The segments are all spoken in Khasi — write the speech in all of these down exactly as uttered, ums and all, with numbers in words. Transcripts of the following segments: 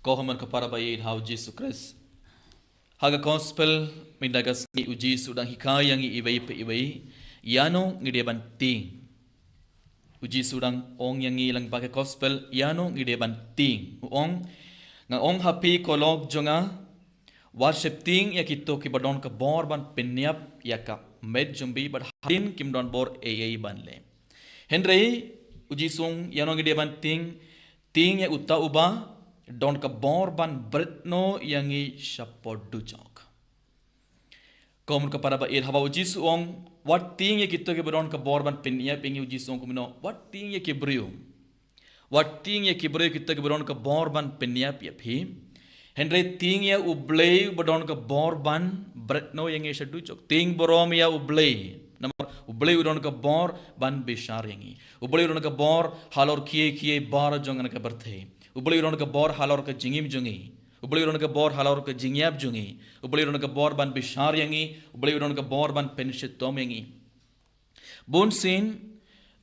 Ko hynmen ko para ba ïeit ha u Jisu Khrist. Ha ka gospel mynta ka sngi u Jisu u dang hikai ïa ngi iwei pa iwei ïano ngi dei ban tieng. U Jisu u dang ong ïa ngi lyngba ka gospel ïano ngi dei ban tieng. U ong, nga ong ha phi ko lok jong nga, wat sheptieng ïa kito kiba don ka bor ban pynïap ïa ka met jong phi bad hadien kim don bor ei ei ban leh. Hynrei u Jisu u ong ïano ngi dei ban tieng, tieng ïa uta uba don ka bor ban bret noh ïa ngi shapoh dujok. Ko hynmen ko para ba ïeit, haba u Jisu u ong wat tieng ïa kito kiba don ka bor ban pynïap ïa ngi, u Jisu u ong kumno? Wat tieng ïa ki briew. Wat tieng ïa ki briew kito kiba don ka bor ban pynïap ïa phi. Hynrei tieng ïa U Blei uba don ka bor ban bret noh ïa ngi sha dujok. Tieng burom ïa U Blei. Namar U Blei u don ka bor ban bishar ïa ngi. U Blei u don ka bor halor kiei kiei baroh jong kane ka pyrthei. U Blei u don ka bor halor ka jingim jong ngi. U Blei u don ka bor halor ka jingïap jong ngi. U Blei u don ka bor ban bishar ïa ngi. U Blei u don ka bor ban pynshitom ïa ngi. Bun sien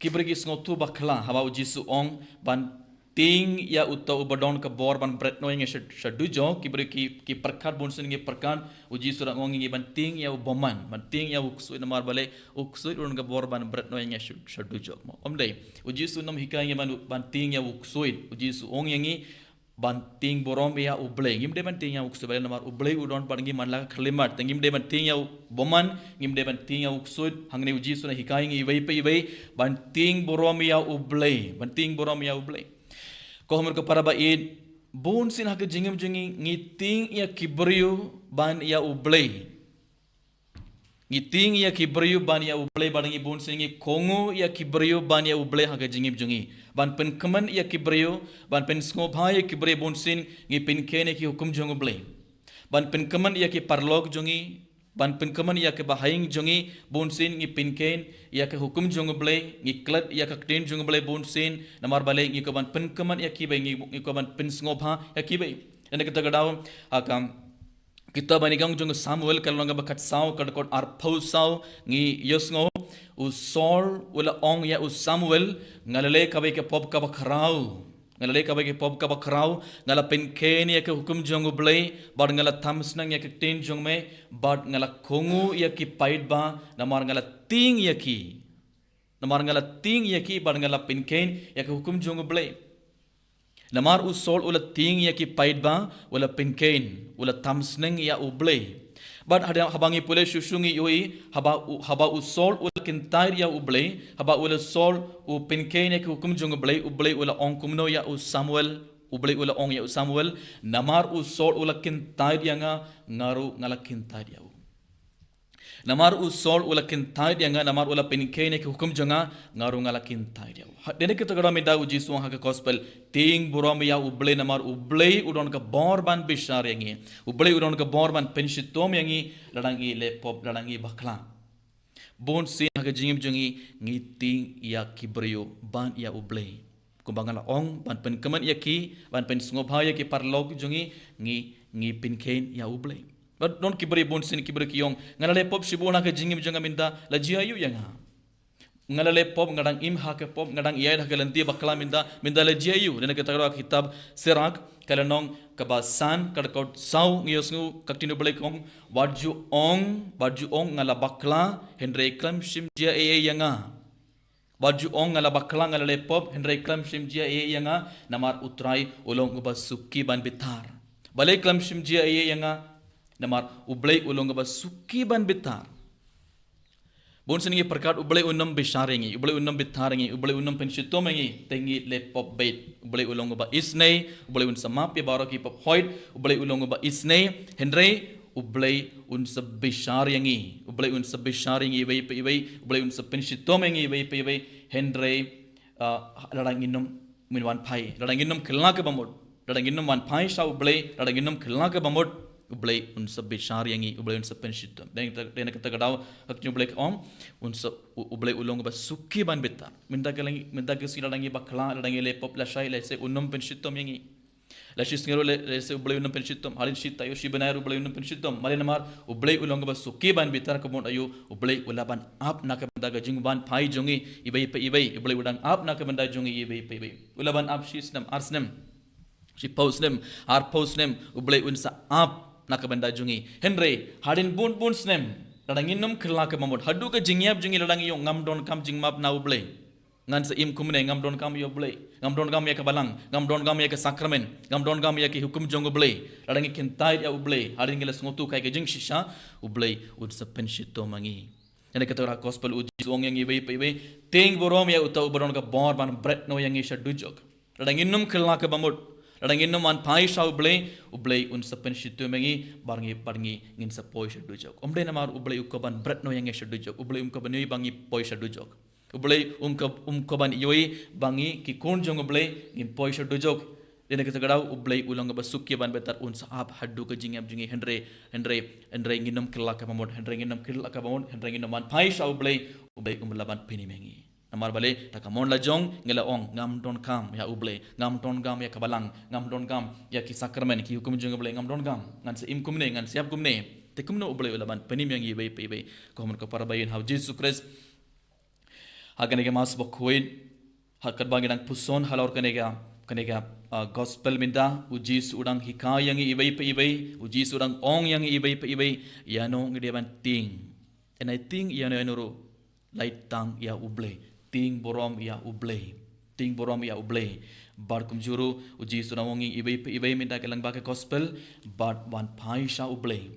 ki briew ki sngewthuh bakla haba u Jisu u ong ban tieng ïa uta uba don ka bor ban bret noh ïa ngi sha, sha dujok, ki briew ki, ki pyrkhat, bun sien ki pyrkhat u Jisu u dang ong ïa ngi ban tieng ïa u bymman, ban tieng ïa u ksuid, namar balei u ksuid u don ka bor ban bret noh ïa ngi sha, sha dujok mo. Ym dei, u Jisu um hikai ïa ngi ban, ban tieng ïa u ksuid, u Jisu u ong ïa ngi ban tieng burom ïa U Blei. Ngim dei ban tieng ïa u ksuid balei namar U Blei u don bad ngi man la ka khyllipmat. Te ngim dei ban tieng ïa u bymman, ngim dei ban tieng ïa u ksuid. Hangne u Jisu u dang hikai ïa ngi iwei pa iwei ban tieng burom ïa U Blei, ban tieng burom ïa U Blei. Ko hynmen ko para ba ïeit, bun sien ha ka jingim jong ngi ngi tieng ïa ki briew ban ïa U Blei. Ngi tieng ïa ki briew ban ïa U Blei, bad ngi bun sien ngi kohnguh ïa ki briew ban ïa U Blei ha ka jingim jong ngi. Ban pynkmen ïa ki briew, ban pynsngewbha ïa ki briew, bun sien ngi pynkhein ïa ki hukum jong U Blei. Ban pynkmen ïa ki paralok jong ngi, ban pynkmen ïa ki bahaïing jong ngi, bun sien ngi pynkhein ïa ki hukum jong U Blei, ngi klet ïa ka ktien jong U Blei bun sien, namar balei ngi kwah ban pynkmen ïa kiwei, ngi, ngi kwah ban pynsngewbha ïa kiwei. Ïa kata ka daw, ha ka kitab ba nyngkong jong u Samuel, ka lynnong kaba khatsaw, ka dkhot arphew saw, ngi ïohsngew u Saul u la ong ïa u Samuel, nga la leh kawei ka pop kaba khraw. Nga la leh kawei ka pop kaba khraw, nga la pynkhein ïa ka hukum jong U Blei, bad nga la tham sneng ïa ka ktien jong me, bad nga la kohnguh ïa ki paidbah, namar nga la tieng ïa ki. Namar nga la tieng ïa ki bad nga la pynkhein ïa ka hukum jong U Blei. Namar u Saul u la tieng ïa ki paidbah, u la pynkhein, u la tham sneng ïa U Blei. Bad haba, haba ngi pule shuh shuh ngi ïohi, haba u, haba u Saul u la kyntait ïa U Blei, haba u la Saul u pynkhein ïa ka hukum jong U Blei, U Blei u la ong kumno ïa u Samuel, U Blei u la ong ïa u Samuel, namar u Saul u la kyntait ïa nga, nga ruh nga la kyntait ïa u. Namar u Saul u la kyntait ïa nga, namar u la pynkhein ïa ki hukum jong nga, nga ruh nga la kyntait ïa u. Ha, dei na kata ka daw mynta u Jisu u ong ha ka gospel, tieng burom ïa U Blei namar U Blei u don ka bor ban bishar ïa ngi. U Blei u don ka bor ban pynshitom ïa ngi, lada ngi leh pop, lada ngi bakla. Bun sien ha ka jingim jong ngi, ngi tieng ïa ki briew ban ïa U Blei. Kumba nga la ong, ban pynkmen ïa ki, ban pynsngewbha ïa ki paralok jong ngi, ngi, ngi pynkhein ïa U Blei. Bad don ki briew bun sien ki briew ki ong, nga la leh pop shibun ha ka jingim jong nga mynta, la jia aïu ïa nga. Nga la leh pop, nga dang im ha ka pop, nga dang ïaid ha ka lynti bakla mynta, mynta la jia aïu. Dei na kata ka daw ha ka kitab Sirak, ka lynnong kaba san, ka dkhot saw, ngi ïohsngew ka ktien U Blei ka ong, wat ju ong, wat ju ong nga la bakla, hynrei khlem shym jia ei ei ïa nga. Wat ju ong nga la bakla, nga la leh pop, hynrei khlem shym jia ei ei ïa nga, namar U Trai u long uba suki ban bitar. Balei khlem shym jia ei ei ïa nga, namar U Blei u long uba suki ban bitar. Bun sien ngi pyrkhat U Blei un ym bishar ïa ngi, U Blei un ym bitar ïa ngi, U Blei un ym pynshitom ïa ngi, te ngi leh pop beit. U Blei u long uba isynei, U Blei un sa map ïa baroh ki pop hoid, U Blei u long uba isynei, hynrei U Blei un sa bishar ïa ngi, U Blei un sa bishar ïa ngi iwei pa iwei, U Blei un sa pynshitom ïa ngi iwei pa iwei, hynrei, ah, lada ngin ym, ngin wan phai, lada ngin ym kylla kaba mut, lada ngin ym wan phai sha U Blei, lada ngin ym kylla kaba mut, U Blei un sa bishar ïa ngi, U Blei un sa pynshitom. Dei na kata, dei na kata ka daw, ha ka ktien U Blei ka ong, un sa, U, U Blei u long uba suki ban bitar. Mynta ka lyngi, mynta ka sngi lada ngi bakla, lada ngi leh pop lashai, lehse un ym pynshitom ïa ngi. Lashai sngi ruh le, lehse U Blei un ym pynshitom. Hadien shi taïew shi bnai ruh U Blei un ym pynshitom. Balei namar U Blei u long uba suki ban bitar, ka mut aïu, U Blei u lah ban ap na ka bynta ka jingwan phai jong ngi iwei pa iwei. U Blei u dang ap na ka bynta jong ngi iwei pa iwei. U lah ban ap shi snem, ar snem. Shiphew snem, arphew snem, U Blei un sa ap na ka bynta jong ngi. Hynrei, hadien bun bun snem, lada ngin ym khylla ka bamut, haduh ka jingïap jong ngi lada ngi ïoh ngam donkam jingmap na U Blei. Ngan sa im kumne, ngam donkam ïa U Blei, ngam donkam ïa ka balang, ngam donkam ïa ka sakramen, ngam donkam ïa ki hukum jong U Blei. Lada ngi kyntait ïa U Blei, hadien ngi la sngewthuh kai ka jingshisha, U Blei un sa pynshitom ïa ngi. Ïa kata ka gospel U Jisu u ong ïa ngi iwei pa iwei, tieng burom ïa uta uba don ka bor ban bret noh ïa ngi sha dujok. Lada ngin ym khylla ka bamut, lada ngin ym wan phai sha U Blei, U Blei un sa pynshitom ïa ngi, bad ngi, bad ngi ngin sa poi sha dujok. Ym dei namar U Blei u kwah ban bret noh ïa ngi sha dujok, U Blei um kwah ban ïohi ba ngi poi sha dujok. U Blei um kwah, um kwah ban ïohi ba ngi ki khun jong U Blei ngin poi sha dujok. Ïa kata ka daw U Blei u long uba suk ïa ban bynta, un sa ap haduh ka jingïap jong ngi. Hynrei, hynrei, hynrei ngin ym khylla ka bamut, hynrei ngin ym khylla ka bamut, hynrei ngin ym wan phai sha U Blei, U Blei um lah ban pynim ïa ngi. Namar balei, da ka mon la jong ngi la ong, ngam donkam ïa U Blei, ngam donkam ïa ka balang, ngam donkam ïa ki sakramen, ki hukum jong U Blei, ngam donkam, ngan sa im kumne, ngan sa ïap kumne. Te kumno U Blei u lah ban pynim ïa ngi iwei pa iwei? Ko mon ko para ba ïeit ha U Jisu Khrist. Ha kane ka Mass bakhuid, ha katba ngi dang puson halor kane ka, kane ka, ah, gospel mynta, U Jisu u dang hikai ïa ngi iwei pa iwei, U Jisu u dang ong ïa ngi iwei pa iwei, ïano ngi dei ban tieng. Ïa nai tieng ïano ïano ruh, lai tang ïa U Blei. Tieng burom ïa U Blei. Tieng burom ïa U Blei. Bad kumjuh ruh, U Jisu u dang ong ïa ngi iwei pa iwei mynta ka lyngba ka gospel, bad wan phai sha U Blei.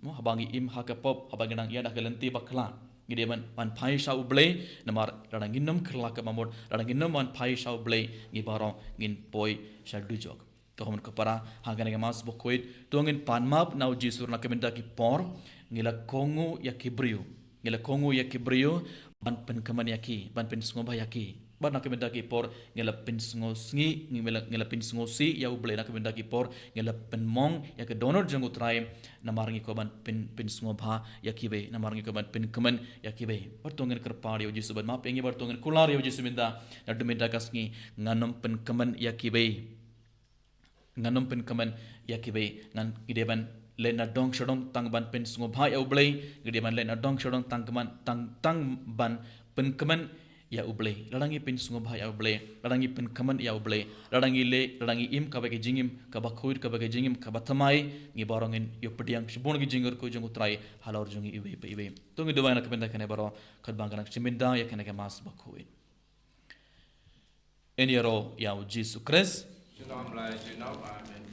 Mo, haba ngi im ha ka pop, haba ngi dang ïaid ha ka lynti bakla, ngi dei ban, ban phai sha U Blei, namar lada ngin ym khylla ka bamut, lada ngin ym wan phai sha U Blei, ngi baroh ngin poi sha dujok. Ko mon ko para, ha kane ka Mass bakhuid, to ngin pan map na U Jisu na ka bynta ki por ngi la kohnguh ïa ki briew. Ngi la kohnguh ïa ki briew ban pynkmen ïa ki, ban pynsngewbha ïa ki. Bad na ka bynta ki por ngi la pynsngewsih, ngi la, ngi la pynsngewsih ïa U Blei, na ka bynta ki por ngi la pynmong ïa ka dohnud jong U Trai, namar ngi kwah ban pyn, pynsngewbha ïa kiwei, namar ngi kwah ban pynkmen ïa kiwei. Bad to ngin kyrpad ïa U Jisu ban map ïa ngi, bad to ngin kular ïa U Jisu mynta, naduh mynta ka sngi ngan ym pynkmen ïa kiwei. Ngan ym pynkmen ïa kiwei, ngan, ngi dei ban leit na dong sha dong tang ban pynsngewbha ïa U Blei, ngi dei ban leit na dong sha dong tang kmen, tang, tang ban pynkmen ïa U Blei. Lada ngi pynsngewbha ïa U Blei, lada ngi pynkmen ïa U Blei, lada ngi leh, lada ngi im kaba ka jingim kaba khuid, kaba ka jingim kaba thymmai, ngi baroh ngin ïoh pdiang shibun ki jingkyrkhu jong U Trai halor jong ngi iwei pa iwei. To ngi duwai na ka bynta kane baroh, katba ngi dang shim bynta ïa kane ka Mass bakhuid. Ngin ïaroh ïa U Jisu Khrist. Junom la junom, amen.